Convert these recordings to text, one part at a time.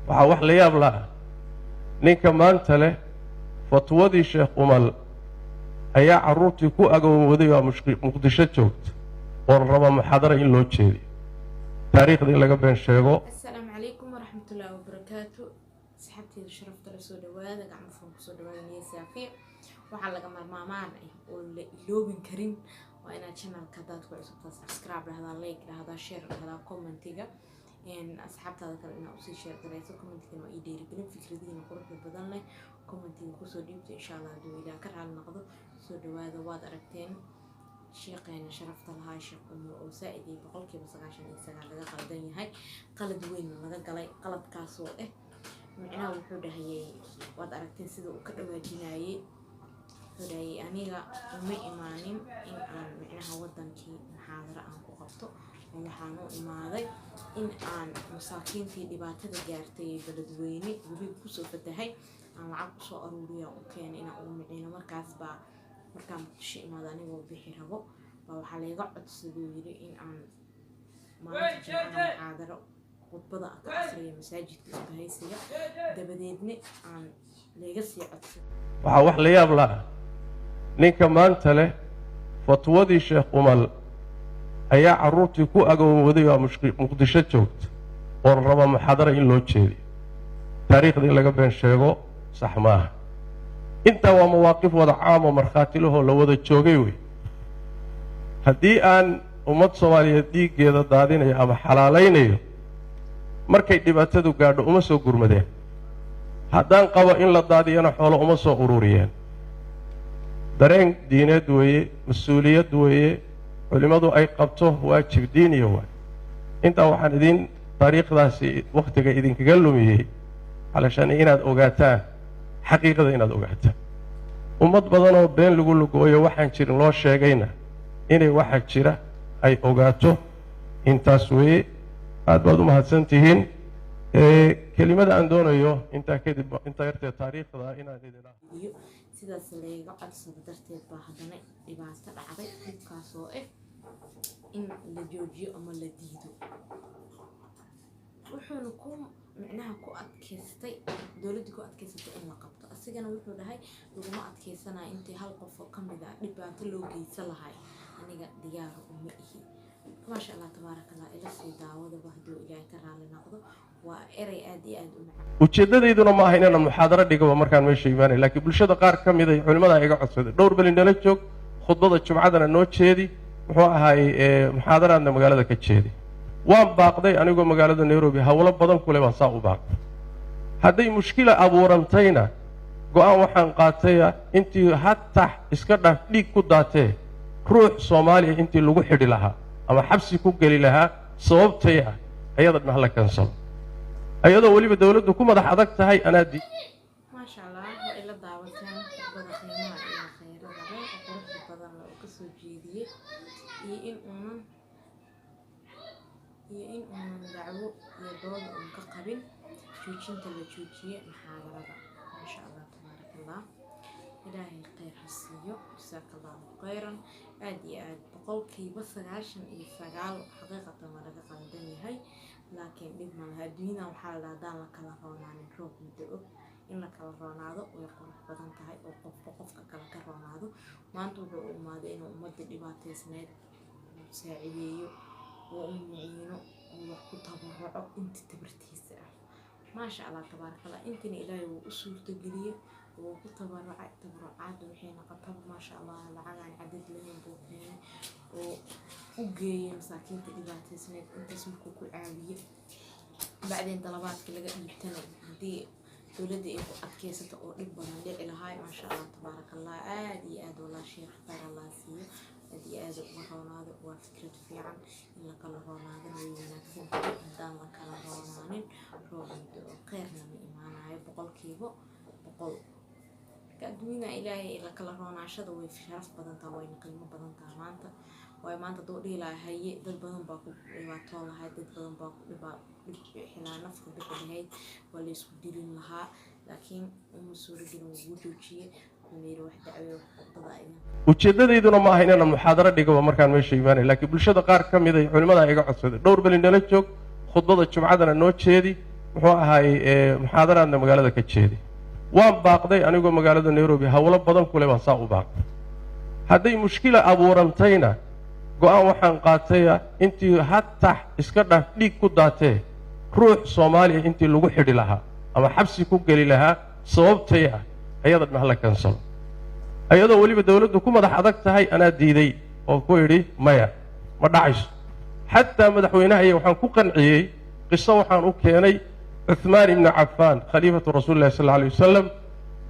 Waxaa wax la yaab laha ninka maanta leh fatwadii Sheekh Umal ayaa carruurtii ku agoomooday oo Muqdisho joogta oo la rabaa muxaadara in loo jeediyo, taariikhda in laga been sheego. Asalaamu calaykum waraxmatullaahi wabarakaatu. Asxaabteeda sharafta la, soo dhawaada, gacmo furan kusoo dhawaada, niya saafiya. Waxaa laga maarmaamaan ah oo la iloobin karin waa inaad channelka haddaad ku cusubtaa subscribe dhahdaa, like dhahdaa, share dhahdaa, commentiga asxaabtaada kale inaad usii share garayso. Commentigana waa ii dhiirigelin. Fikradihiina quruxda badan leh commentiga kusoo dhiibto, insha Allah, hadduu Ilaah ka raali noqdo. Soo dhawaada. Waad aragteen sheeqeena sharafta lahaa, Sheekh Umar, oo saa-id iyo 99% laga qaldan yahay, qalad weyn laga galay. Qaladkaasoo ah micnaha wuxuu dhahayay, waad aragteen sida uu ka dhawaajinayay, wuxuu dhahayay: "Aniga uma imaanin in aan micnaha wadankii muxaadaro aan ku qabto, oo waxaan u imaaday in aan masaakiintii dhibaatada gaartay ee Beledweyne webiga kusoo fatahay aan lacag usoo aruuriya, u keenay inaan ugu miciino. Markaas baa markaan Muqdisho imaado, anigoo bixi rabo baa waxaa layga codsaday," yiri, "in aan maalinta Jimcaha muxaadaro khudbada ka akhriyo masaajidka Isbahaysiga, dabadeedna aan layga sii codsaday." Waxaa wax la yaab laha ninka maanta leh fatwadii Sheekh Umal ayaa carruurtii ku agoomooday oo Muqdisho joogta oo la rabaa muxaadara in loo jeediyo, taariikhda in laga been sheego sax maaha. Intaa waa mawaaqif wada caam oo markhaatilahoo la wada joogay wey. Haddii aan ummad Soomaaliyeed dhiiggeeda daadinayo ama xalaalaynayo, markay dhibaatadu gaadho uma soo gurmadeen. Haddaan qabo in la daadiyana, xoolo uma soo ururiyeen. Dareen diineed weeye, mas-uuliyad weeye culimmadu ay qabto, waajib diiniya waay. Intaa waxaan idin taariikhdaasi wakhtiga idinkaga lumiyey calashaan inaad ogaataan xaqiiqada, inaad ogaataan ummad badanoo been lagu lugooyo, waxaan jirin loo sheegayna, inay waxa jira ay ogaato. Intaas weeye. Aad baad u mahadsan tihiin. Kelimada aan doonayo intaa kadib, intaa yartee taariikhda inaan idin iyo sidaas layga codsado darteed baa haddana dhibaato dhacday, dhibkaasoo ah in la joojiyo ama la diido. Wuxuuna ku micnaha ku adkaystay, dowladdii ku adkaysatay in la qabto, asigana wuxuu dhahay: "Laguma adkaysanayo. Intii hal qof oo kamid ah dhibaato loo geysan lahay, aniga diyaar uma ihi." Maasha Allah, tabaaraka Allah. Ila sii daawadaba hadduu Ilaahay ka raali noqdo. Waa erey aada iyo aada u macaan. Ujeeddadayduna ma aha inaanan muxaadaro dhigaba markaan meesha imaanay, laakiin bulshada qaar ka mid ay culimmada iga codsaday: "Dhowr beli nala joog, khudbada jumcadana noo jeedi, muxuu ahaay, muxaadaraadna magaalada ka jeedi." Waan baaqday anigoo magaalada Nairobi howlo badan kule baan saa u baaqday. Hadday mushkila abuurantayna, go-aan waxaan qaataya intii hatax iska dhaaf dhiig ku daatee, ruux Soomaaliya intii lagu xidhi lahaa ama xabsi ku geli lahaa sababtay ah, ayada dhan hala kansalo, ayadoo weliba dawladdu ku madax adag tahay anaa di Maasha Allah, waa ila daawateen khudbada qiimaha iyo khayrada leh oo quruxda badan leh oo kasoo jeediyey, iyo in uunan dacwo iyo dood uun ka qabin joojinta la joojiyey muxaadarada. Maasha Allah, tabaaraka Allah. Ilaahay khayr ha siiyo. Jasaaka Allahu khayran. Aada iyo aada 99% xaqiiqatan waa laga qaldan yahay, laakiin dhib ma laha. Adduunyadan waxaa la dhaha, haddaan la kala roonaanin roob muddo og. In la kala roonaado way qurux badan tahay, oo qofba qofka kale ka roonaado. Maanta wuxuu u imaaday inuu ummadda dhibaataysneyd uu saacideeyo oo u miciino oo wax ku tabaruco inta tabartiisa ah. Maasha Allah, tabaaraka Allah. Intina Ilaahay wuu u suurtageliyey, wuu ku tabarucay. Tabarucaadda waxay noqotaba, maasha Allah, lacagaan cadad lahayn buu keenay oo u geeyay masaakiinta dhibaataysneyd. Intaas markuu ku caawiyey, bacdeen dalabaadka laga dhiibtana, haddii dowladda ay ku adkeysato oo dhib badan dhici lahaa. Maasha Allah, tabaaraka Allah. Aada iyo aada walaa, sheekh khayr Allah siiyo. Aada iyo aada uga roonaado. Waa fikrad fiican in la kala roonaadana, way wanaagsan tahay. Haddaan la kala roonaanin, roob muddo oo kheyrna ma imaanayo 100%. Marka adduunyada Ilaahay, la kala roonaashada way sharaf badan taha, wayna qiimo badan taha. Maanta waayo, maanta hadduu dhihi lahaa haye, dad badan baa ku dhibaatoon lahayd, dad badan baa ku dhibixi lahaa, nafka bixi lahayd, waa la isku dilin lahaa, laakiin uma suuragelin. Wuu joojiyey, wuxuuna yidhi: "Wax dacwe, wax khudbada idin." Ujeeddadayduna ma aha inaanan muxaadaro dhigaba markaan meesha imaanay, laakiin bulshada qaar ka mid ay culimmada iga codsaday: "Dhowr beli nala joog, khudbada jumcadana noo jeedi." Muxuu ahaay, muxaadaraadna magaalada ka jeeday. Waan baaqday anigoo magaalada Nairobi howlo badan kule baan saa u baaqday. Hadday mushkila abuurantayna, go-aan waxaan qaataya intii hatax iska dhaaf dhiig ku daatee, ruux Soomaaliya intii lagu xidhi lahaa ama xabsi ku geli lahaa sababtay ah, ayada dhan hala kansalo, ayadoo weliba dawladdu ku madax adag tahay. Anaa diiday oo ku idhi, "Maya, ma dhacayso." Xataa madaxweynaha iyo waxaan ku qanciyey qiso waxaan u keenay Cuhmaan ibnu Cafaan, khaliifatu rasuuli llahi sal alla alay wasalam,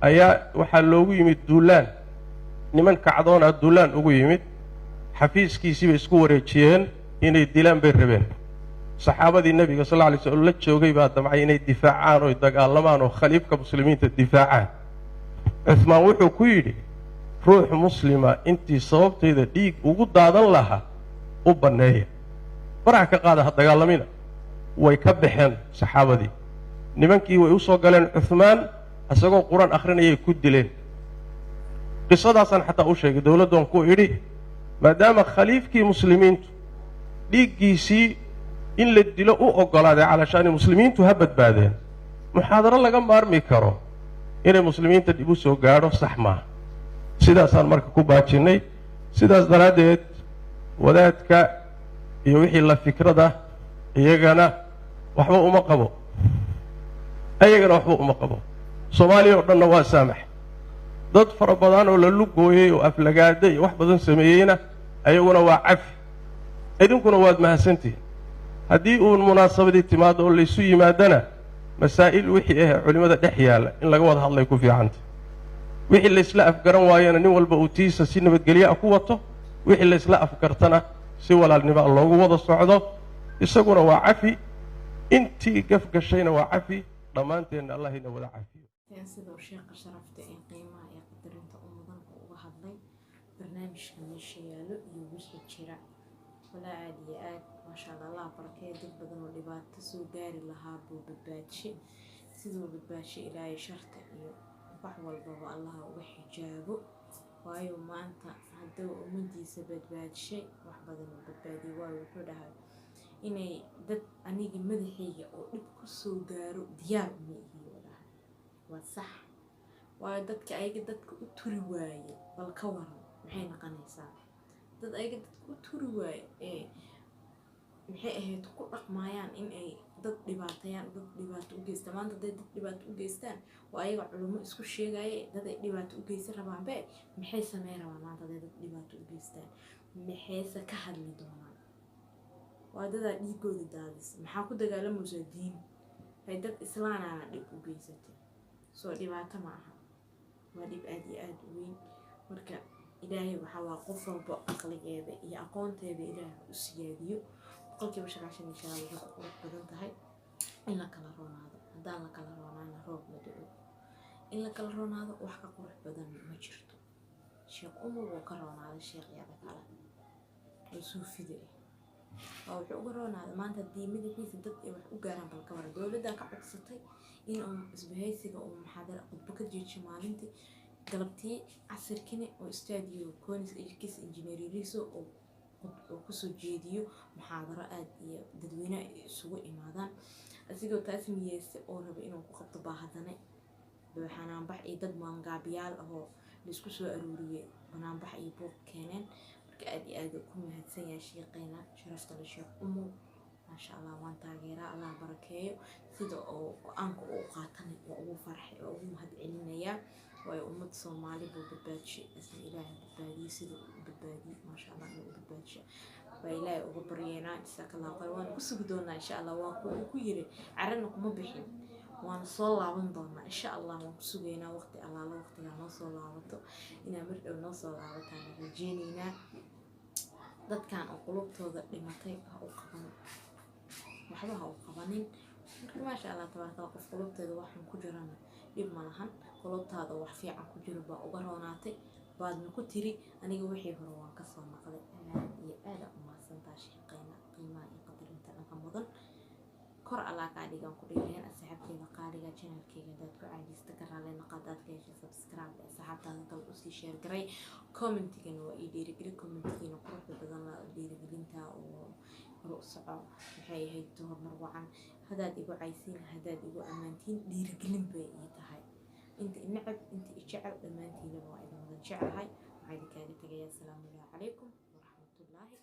ayaa waxaa loogu yimid duulaan, niman kacdoona duulaan ugu yimid. Xafiiskiisii bay isku wareejiyeen, inay dilaan bay rabeen. Saxaabadii Nebiga sal alla alay slam la joogay baa damcay inay difaacaan oy dagaalamaan oo khaliifka muslimiinta difaacaan. Cuhmaan wuxuu ku yidhi, "Ruux muslima intii sababtayda dhiig ugu daadan lahaa, u banneeya, faraha ka qaada, ha dagaalamina." Way ka baxeen saxaabadii. Nimankii way u soo galeen, Cuhmaan isagoo Qur-aan akhrinayay ku dileen. Qisadaasaan xataa u sheegay dowladdoon ku idhi, maadaama khaliifkii muslimiintu dhiiggiisii in la dilo u oggolaaday calashaani muslimiintu ha badbaadeen, muxaadaro laga maarmi karo inay muslimiinta dhib u soo gaadho sax maaha. Sidaasaan marka ku baajinnay. Sidaas daraaddeed wadaadka iyo wixii la fikrada iyagana waxba uma qabo, ayagana waxba uma qabo. Soomaaliya oo dhanna waa saamax. Dad fara badan oo la lugooyey oo aflagaada iyo wax badan sameeyeyna ayaguna waa cafi. Idinkuna waad mahadsantihin. Haddii uun munaasabadii timaado oo laysu yimaadana, masaa'il wixii ah culimmada dhex yaalla in laga wada hadlay ku fiicanta. Wixii laysla afgaran waayana, nin walba uu tiisa si nabadgelye ah ku wato. Wixii laysla afgartana, si walaalnimo loogu wada socdo. Isaguna waa cafi, intii gafgashayna waa cafi, dhammaanteenna Allah ina wada cafiyo. Siduu sheekha sharafta ee qiimaha ee qadarinta u mudan oo uga hadlay barnaamijka meesha yaallo iyo wixii jira, walaa aada iyo aad, maasha Allah, Allah barakeeya. Dad badan oo dhibaato soo gaari lahaa buu badbaadshay. Siduu badbaadshay, Ilaahay sharta iyo wax walbaba Allaha uga xijaabo, waayo maanta hadduu ummadiisa badbaadshay, wax badan uu badbaadiyay. Waayo wuxuu dhahay inay dad aniga madaxayga oo dhib ku soo gaaro diyaar uma ihi, uu dhahay. Waa sax, waayo dadka ayaga dadka u turi waaye, bal ka waran maxay noqonaysaa? Dad ayaga dadka u turi waaye ee maxay ahayd ku dhaqmayaan in ay dad dhibaatayaan, dad dhibaato u geystaan. Maanta hadday dad dhibaato u geystaan, waa ayaga culummo isku sheegaye, dad ay dhibaato u geysan rabaanbe, maxay sameyn rabaan? Maanta hadday dad dhibaato u geystaan, maxayse ka hadli doonaan? Waa dadaa dhiigooda daadis. Maxaa ku dagaalamaysaa? Diin hay dad islaanaana dhib u geysatay, soo dhibaato ma aha? Waa dhib aada iyo aada u weyn. Marka Ilaahay waxaa waa qof walba aqligeeda iyo aqoonteeda Ilaahay u siyaadiyo. 95% waxay ku qurux badan tahay in la kala roonaado. Haddaan la kala roonaana, roob ma da'o. In la kala roonaado wax ka qurux badan ma jirto. Sheekh Umar wuu ka roonaaday sheekhyada kale oo suufida ah. Waa wuxuu uga roonaaday, maanta haddii madaxiisa dad ay wax u gaaraan, bal ka waran? Dowladdaa ka codsatay in uu isbahaysiga uu muxaadara khudbo ka jeejiyo maalintii galabtii, casirkina oo istaadiyo Conis kis injineeririso oo kusoo jeediyo muxaadaro aada iyo dadweyne ay isugu imaadaan. Asigoo taas niyeysta oo raba inuu ku qabto, baa haddana xanaanbax iyo dad maangaabiyaal ahoo laisku soo aruuriyey banaanbax iyo buuq keeneen. Marka aada iyo aada ku mahadsan yahay sheeqeyna sharafta le, Sheekh Umow, maasha Allah. Waan taageeraa, Allah barakeeyo. Sida oo go-aanka uu qaatana waa ugu farxay, waa ugu mahad celinayaa, waayo ummad Soomaali buu badbaadishay. Isna Ilaahay badbaadiyey sida uu u badbaadiyey, maasha Allah, inuu u badbaadishay baa Ilaahay uga baryeynaa. Jazaaka Allahu khayr. Waan ku sugi doonaa insha Allah. Waa kuwa ku yiri carana kuma bixin, waan soo laaban doonaa insha Allah. Waan ku sugaynaa waqti allaala waqtigaa noo soo laabato. Inaa mar dhow noo soo laabataan rajeyneynaa. Dadkan oo qulubtooda dhimatay ha u qaban, waxba ha u qabanin. Marka maasha Allah, tabaaraka Allah. Qof qulubteeda waxun ku jirana dhib ma lahan. Qulubtaada wax fiican ku jiro baa uga roonaatay, baadna ku tiri, "Aniga wixii hore waan kasoo naqday." Aad iyo aad aa u mahadsantaa sheeqeyna qiimaha iyo qadarinta dhanka mudan. Kor Allah kaa dhigan ku dhigeen. Asxaabteeda qaaliga, channelkeyga hadaad ku caajista, ka raali noqo. Hadaad ka heshay, subscribe, asxaabtaada kale usii share garay. Commentigana waa ii dhiirigeli, commentigiina quruxda badan la dhiirigelinta oo Hore u soco, maxay ahayd, horumar wacan. Haddaad igu caysiin, haddaad igu ammaantiin, dhiirigelin bay ii tahay. Inta i necab, inta i jecel, dhammaantiinaba waa idin wada jeclahay. Waxaa idinkaaga tagayaa asalaamu calaykum waraxmatullaahi.